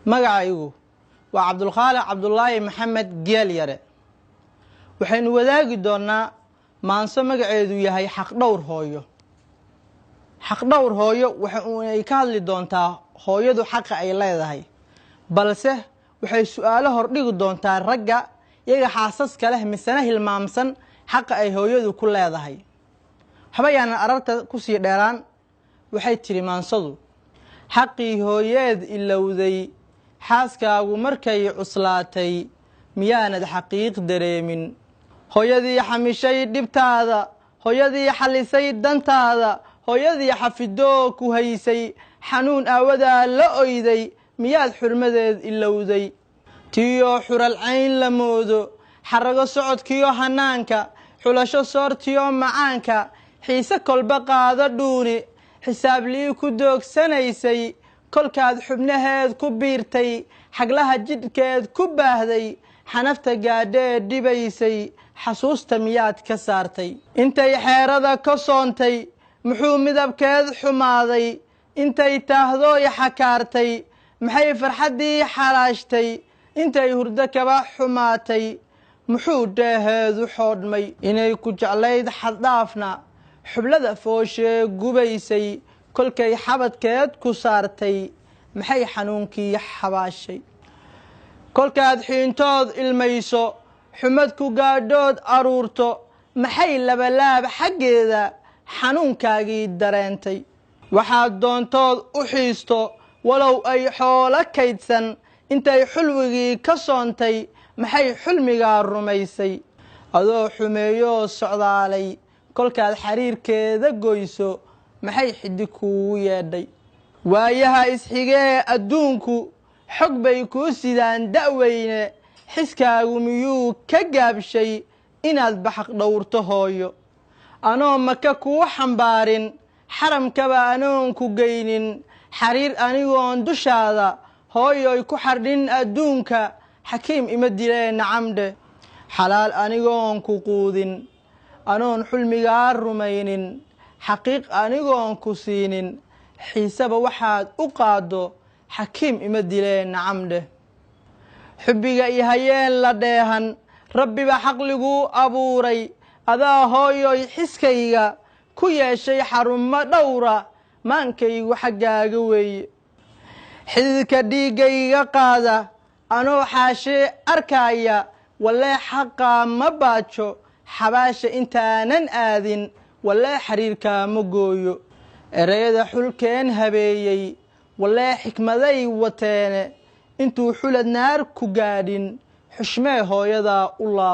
Magacaygu waa Cabdulkhaaliq Cabdulaahi Maxamed Geel Yare. Waxaynu wadaagi doonnaa maanso magaceedu yahay Xaqdhowr Hooyo. Xaqdhowr Hooyo waxa uunay ka hadli doontaa hooyadu xaqa ay leedahay, balse waxay su-aalo hordhigi doontaa ragga iyaga xaasaska leh misena hilmaamsan xaqa ay hooyadu ku leedahay. Waxba yaanan ararta kusii dheeraan. Waxay tidhi maansadu: xaqii hooyeed ilowday, xaaskaagu markay cuslaatay, miyaanad xaqiiq dareemin? Hooyadii xamishay dhibtaada, hooyadii xallisay dantaada, hooyadii xafidoo ku haysay, xanuun aawadaa la oyday, miyaad xurmadeed ilowday? Tiiyoo xuralcayn la moodo, xarago socodkiyo hanaanka, xulasho soortiyo macaanka, xiise kolba qaado dhuuni, xisaablii ku doogsanaysay, kolkaad xubnaheed ku biirtay, xaglaha jidhkeed ku baahday, xanafta gaadhee dhibaysay, xasuusta miyaad ka saartay? Intay xeerada ka soontay, muxuu midabkeed xumaaday? Intay taahdooy xakaartay, maxay farxaddii xalaashtay? Intay hurdo kaba xumaatay, muxuu dheeheedu xoodhmay? Inay ku jeclayd xaddhaafna, xublada fooshee gubaysay, kolkay xabadkeed ku saartay, maxay xanuunkii xabaashay? Kolkaad xiintood ilmayso, xumad ku gaadhood aruurto, maxay labalaab xaggeeda xanuunkaagii dareentay? Waxaad doontood u xiisto, walow ay xoolo kaydsan, intay xulwigii ka soontay, maxay xulmigaa rumaysay? Adoo xumeeyoo socdaalay, kolkaad xariirkeeda goyso, maxay xiddi kuugu yeedhay? Waayaha isxigee adduunku xog bay kuu sidaan da'weyne, xiskaagu miyuu ka gaabshay inaad baxaq dhowrto hooyo? Anoo maka kuu xambaarin, xaramkaba anoon ku geynin, xariir anigoon dushaada hooyoy ku xardhin adduunka, xakiim ima dilee nacamdhe. Xalaal anigoon ku quudin, anoon xulmigaa rumaynin, xaqiiq anigoon ku siinin, xiiseba waxaad u qaaddo, xakiim ima dilee nacamdheh. Xubbiga iyo hayeen la dheehan, rabbiba xaqliguu abuuray, adaa hooyoy xiskayga ku yeeshay xarumo dhowra, maankaygu xaggaaga weeye. Xididka dhiiggayga qaada, anoo xaashee arkaaya, wallee xaqaa ma baajo, xabaasha intaanan aadin, wallee xiriirkaa ma gooyo. Ereyada xulkeen habeeyey, wallee xikmaday wateene, intuu xulad naar ku gaadhin, xushmee hooyadaa u laabo.